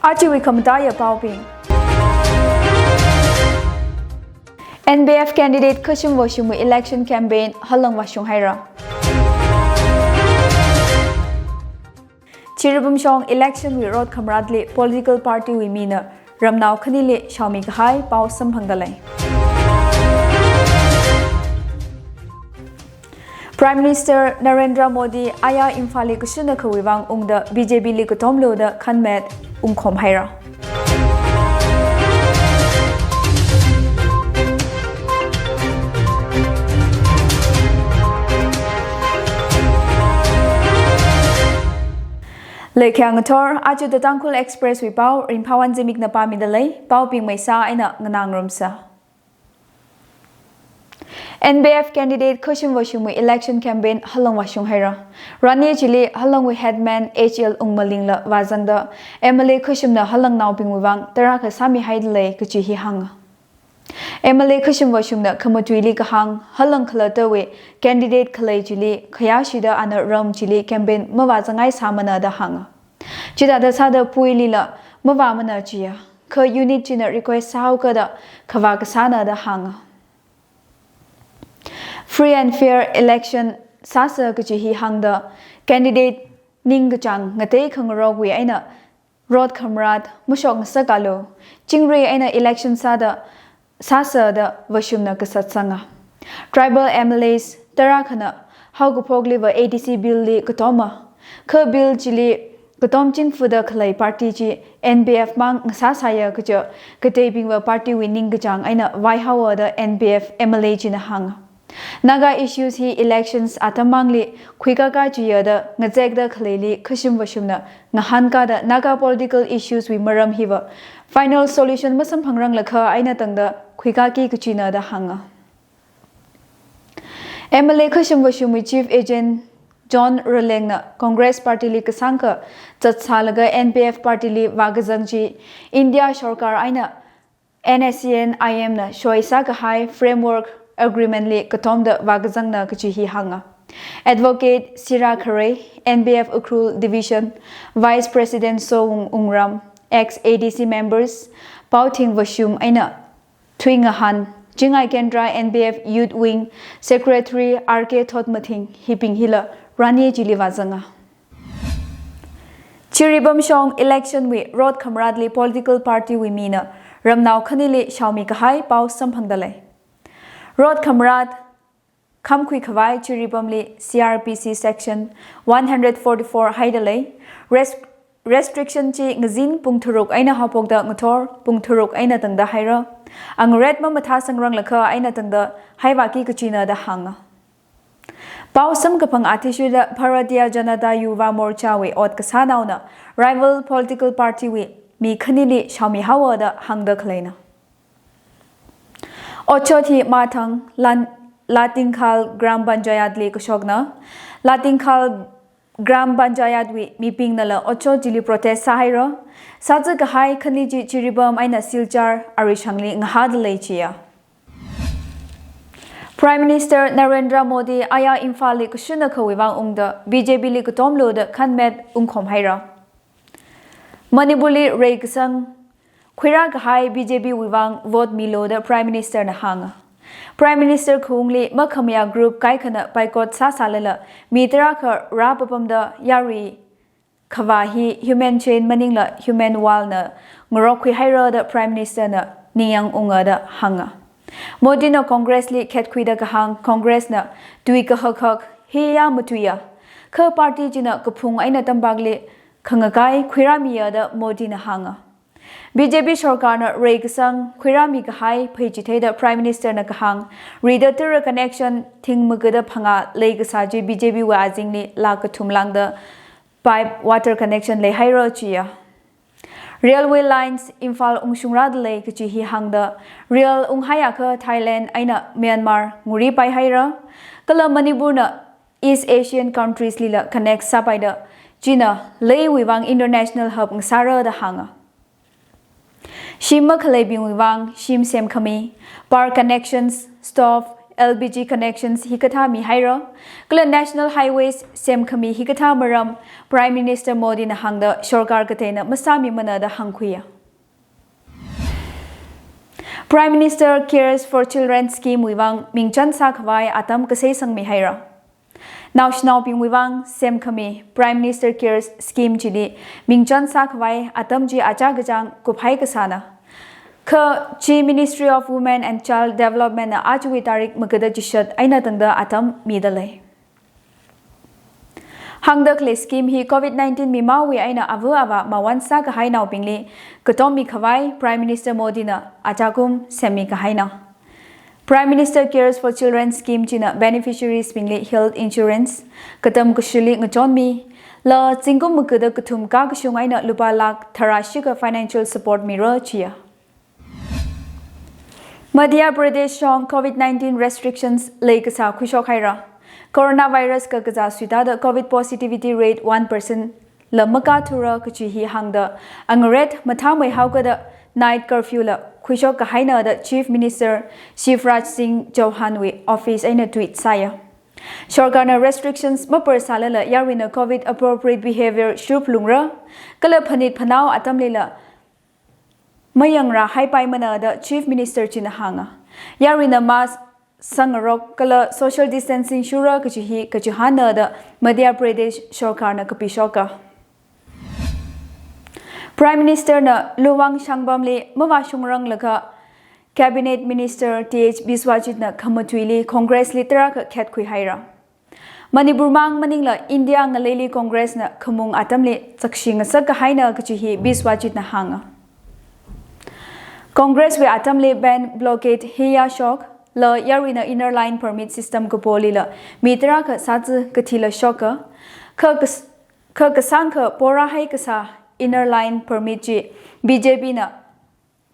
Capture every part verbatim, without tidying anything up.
Achiwui khamataiya paobing. N P F candidate Khashim Vashumwui election campaign halang vāshung haira. Jiribam shong election wui rot khamaratli political party wui mina ramnao khanili shaomi kahai pao samphangda lei. Prime Minister Narendra Modi aya Imphal li kashun akhawui vang ungda B J P li katomlo da khanmet ungkhom haira. Leikhyang ngathor, aja The Tangkhul Express wui pao, Ringphāwan Zimikna pāmida lei, paobing maisa eina nganā ngarumsa. N P F candidate Khashim Vashumwui election campaign halang vāshung haira. Rani chili halangwui headman H L Ungmalingla vāzangda M L A Khashimna halangnaobingwui vang tarākha sāmi haida lei kachi hi hānga. M L A Khashim Vashumna khamatuili kahāng halang khalattawui candidate khalei chili khayāshida ana ram chili campaign mavāzangngai sāmana da hānga. Chithāda sāda puilila mavāmana chiya. Kha unit china request sāhaoka da khavā kasāna da hānga. Free and fair election sāsa kachi hi hāngda candidate ningkachāng ngatei khangarokwui eina rot khamarat mashok ngasakalu, chingri eina election sāda sāsa da Vashumna kasat sanga. Tribal M L As tarākhana haokaphokliva A D C bill li katoma. Kha bill chili katom chingfuda khalei party chi N P F mang ngasāsāya kaja kateibingva party wui ningkachāng eina vaihaowa da N P F M L A china hānga. Naga issues hi elections atam mangli khuikaka chiya da ngazekda khaleili Khashim Vashumna ngahānkada Naga political issues wui maram hiva final solution masamphangranglakha eina tangda khuikaki kachina da hānga. M L A Khashim Vashumwui Chief Agent John Ralengna Congress Party li kasangkha zatsālaga N P F party li vākazang chi India Sorkar eina N S C N I M na soi sākahai Framework Agreement li katomda vākazangna kachi hi hānga. Advocate Sira Kharei, N P F Ukhrul Division Vice President Sowung Ungram, ex A D C members Paothing Vashum eina Thuingahān, Chingai Kendra N P F Youth Wing Secretary R K Thotmathing hibing hila rani chili vāzanga. Jiribam shong election wui rot khamaratli political party wui mina ramnao khanili shaomi kahai pao samphangda lei. Rot khamarat khamkhui khavai Jiribamli C R P C section one hundred forty-four haida lei. Res-, restriction chi ngazin pung tharuk eina haophokda ngathor pung tharuk eina tangda haira. Angaret mamathāsangranglakha eina tangda haivāki kachina da hānga. Pao samkaphang athishurda Bharatiya Janata Yuva Morcha wui ot kasānaona rival political party wui mi khanili shaomihaowa da hāngda khaleina. Otshot hi mathang Lan-, Latingkhal Gram Panchayat li kashokna. Latingkhal Gram Panchayat wui mibingnala otshot chili protest sāhaira. Sāzakahai khanli chi Jiribam eina Silchar arishangli ngahāda lei chiya. Prime Minister Narendra Modi aya Imphal li kashun akhawui vang ungda B J P li katomlo da khanmet ungkhom haira. Manipur li reikasang khuirā kahai B J P wui vang vote milo da Prime Minister na hānga. Prime Minister khaungli makhamayā group kaikhana boycott sāsālala mi tarākha rāpapamda yarui khavā hi human chain maningla human wall na ngarokkhui haira da Prime Minister na ningyāng unga da hānga. Modi na Congress li khetkhuida kahāng Congress na tui kahak hak hiya matuiya. Kha party china kaphung eina tampakli khangakai khuirāmiya da Modi na hānga. B J P sorkarna reikasang khuirāmi kahai pheichitheida Prime Minister na kahāng, rida tura connection thing magada phangā leikasā chi B J P wui azingli lakh kathum lāngda pipe water connection leihaira chiya. Railway lines Imphal ungshungrāda lei kachi hi hāngda, rail unghaiakha Thailand eina Myanmar nguri paihaira, kala Manipur na East Asian countries lila connect sāpaida, china leiwui vang international hub ngasāra da hānga. Shim makhaleibingwui vang shim semkhami, power connections, stove, L P G connections hikathā mihaira, kala National Highways semkhami hikathā maram Prime Minister Modi na hāngda sorkar kateina masāmimana da hāngkhuiya. Prime Minister Cares for Children Scheme wui vang mingchan sākhavai atam kasei sangmihaira. Naoshinaobingwui vang semkhami Prime Minister Cares Scheme chili mingchan sākhavai atam chi achā kachāng kuphai kasāna. Kha chi Ministry of Women and Child Development na ajawui tarik magada chishat eina tangda atam midalei. Hāngda khalei scheme hi covid nineteen mimaowui eina ava avā mawan sākahainaobingli katom mikhavai Prime Minister Modi na achākum semmi kahaina. Prime Minister Cares for Children Scheme china beneficiaries bingli health insurance, katam kashili ngachonmi, la zingkum magada kathum kakashung eina lupā lakh tharā shikha financial support mira chiya. Madhya Pradesh shong covid nineteen restrictions leikasā khuishokhaira. Coronavirus kakazā suitāda covid positivity rate one percent la makāthura kachi hi hāngda, angaret mathāmei haokada night curfew la khuishok kahaina da Chief Minister Shivraj Singh Chauhan wui office eina tweet sāya. Sorkarna restrictions maparsālala yaruina covid appropriate behavior shurphalungra, kala phanit phanao atamlila mayangrā haipaimana da Chief Minister china hānga. Yaruina mask sangarok kala social distancing shura kachi hi kachihānna da Madhya Pradesh sorkarna kapishoka. Prime Minister na Luwang Shangbamli mavāshungranglakha Cabinet Minister T H Biswajit na khamatuili Congress li tarākha khetkhuihaira. Manipur mang maningla India ngaleili Congress na khamung atamli chakshi ngasak kahaina kachi hi Biswajit na hānga. Congress wui atamli ban blockade hiya shok, la yaruina inner line permit system kapolila mi tarākha sātsi kathila shoka, kha kas-, kha kasāngkha porahai kasā inner line permit chi B J P na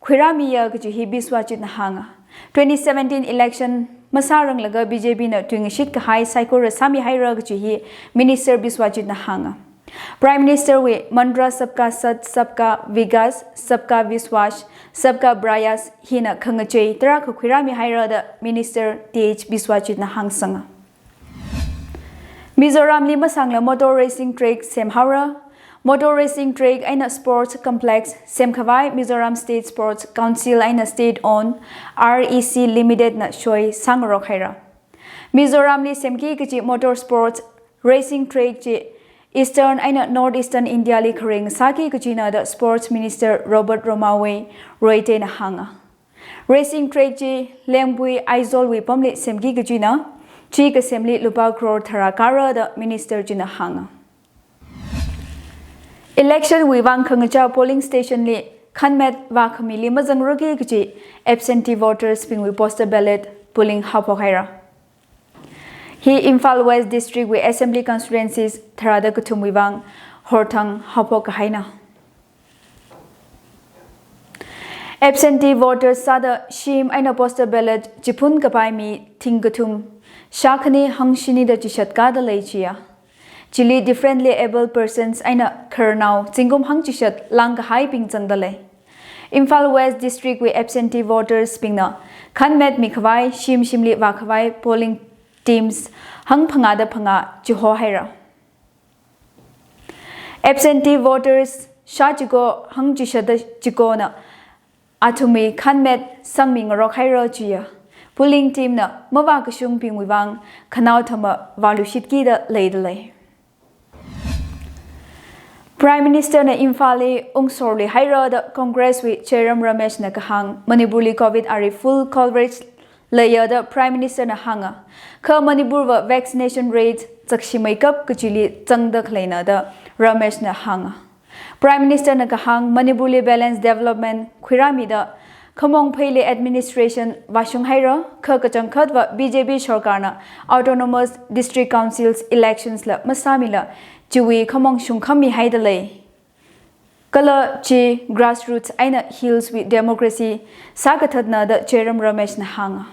khuirāmiya kachi hi Biswajit na hānga. Twenty seventeen election masāranglaga B J P na tuingashit kahai saikora sāmihaira kachi hi Minister Biswajit na hānga. Prime Minister wui mantra Sabka Saath, Sabka Vikas, Sabka Vishwas, Sabka Prayas hina khangachei tarākha khuirāmihaira da Minister T H Biswajit na hāngsanga. Mizoramli masāngla motor racing track semhaora. Motor racing track eina sports complex semkhavai Mizoram State Sports Council eina state owned R E C Limited na soi sāngarok haira. Mizoramli semki kachi motor sports racing track chi Eastern eina North Eastern India li khareng sāki kachina da Sports Minister Robert Romawei Royte na hānga. Racing track chi Lengpui Aizawl wui pamli semki kachina, chi kasemli lupā crore tharā kāra da Minister china hānga. Election wui vang khangachā polling station li khanmet vākhamili mazangraki kachi absentee voters bingwui postal ballot polling haophok haira. Hi Imphal West District wui Assembly Constituencies tharāda kathumwui vang horthang haophok kahaina. Absentee voters sāda shim eina postal ballot chiphun kapai mi thingkathum shākhani hangshini da chishat kāda lei chiya. Chili differently abled persons eina khararnao zingkum hangchishat langkahaibing zangda lei. Imphal West District wui absentee voters bingna khanmet mikhavai shim shimli vākhavai polling teams hangphangāda phangā chiho haira. Absentee voters shā chiko hangchishat chikona athumwui khanmet sangmingarok haira chiya. Polling team na mavākashungbingwui vang khanaothama vālushitki da leida lei. Prime Minister na Imphal li ungsorluihaira da Congress wui Jairam Ramesh na kahāng. Manipur li covid ari full coverage leiya da Prime Minister na hānga. Kha Manipur va vaccination rate chakshimeikap kachili zangda khaleina da Ramesh na hānga. Prime Minister na kahāng Manipur li balanced development khuirāmida khamong pheili administration vāshung haira, kha kachangkhatva B J P sorkarna Autonomous District Councils elections la masāmila chiwui khamong shungkhammi haida lei. Kala chi grassroots eina hills wui democracy sākathatna da Jairam Ramesh na hānga.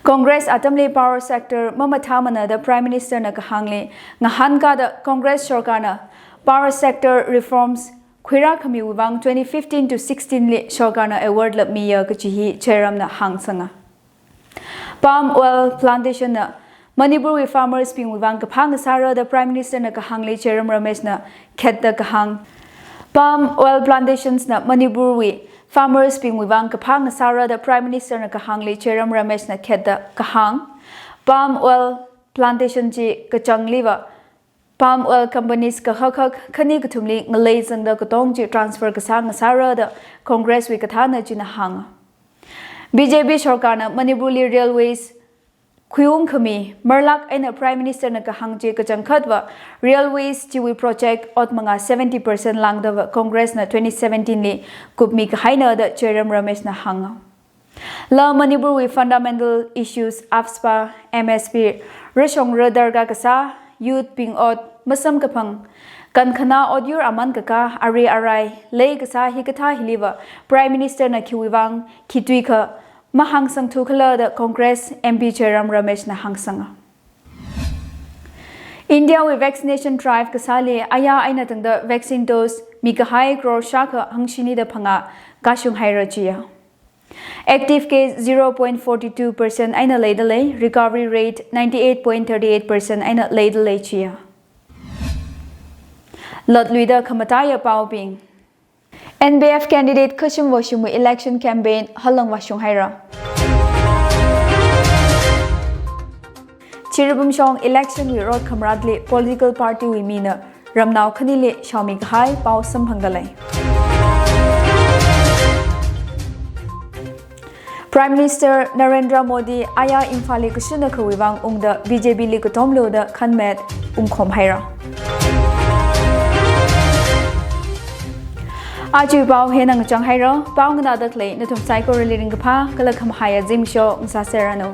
Congress atamli power sector mamathāmana da Prime Minister na kahāngli ngahānkāda Congress sorkarna power sector reforms khuirākhamiwui vang twenty fifteen to sixteen li sorkarna award la miya kachi hi Jairam na hāngsanga. Palm oil plantation na Manipur wui farmers bingwui vang kaphā ngasāra da Prime Minister na kahāngli Jairam Ramesh na khetda kahāng. Palm oil plantations na Manipur wui farmers bingwui vang kaphā ngasāra da Prime Minister na kahāngli Jairam Ramesh na khetda kahāng. Palm oil plantation chi kachāngliva palm oil companies kakhak khak khani kathumli ngalei zangda katong chi transfer kasā ngasāra da Congress wui kathāna china hānga. B J P sorkarna Manipur li railways khuiung khami marlak eina Prime Minister na kahāng chi kachangkhatva railways chiwui project ot manga seventy percent lāngdava Congress na twenty seventeen li kupmi kahaina da Jairam Ramesh na hānga. La Manipur wui fundamental issues AFSPA, M S P, rashong radarkha kasā, youth bing ot masamkaphang, kankhana ot yur aman kakā, ari arai lei kasā hikathā hiliva Prime Minister na khiwui vang khi tuikha mahāngsangthu khala da Congress M P Jairam Ramesh na hāngsanga. India wui vaccination drive kasāli aya eina tangda vaccine dose mikahai crore shākha hangshini da phangā kashung haira chiya. Active case zero point forty two percent eina leida lei, recovery rate ninety eight point thirty eight percent eina leida lei chiya. Lotluida khamataiya paobing. N P F candidate Khashim Voshimwui election campaign halangva shung haira. Chiribum shong election wui rot khamratli political party wui mina ramnao khanili shaomi kahai pao samphangda lei. Prime Minister Narendra Modi aya Imphal li kashuna khawui vang ungda B J P li katomlo da khanmet ungkhom haira. Aja pao hina ngachang haira, pao nganāda khalei nathum saikorali ringkaphā kala khamahaiya zimiksho ngasāserranu.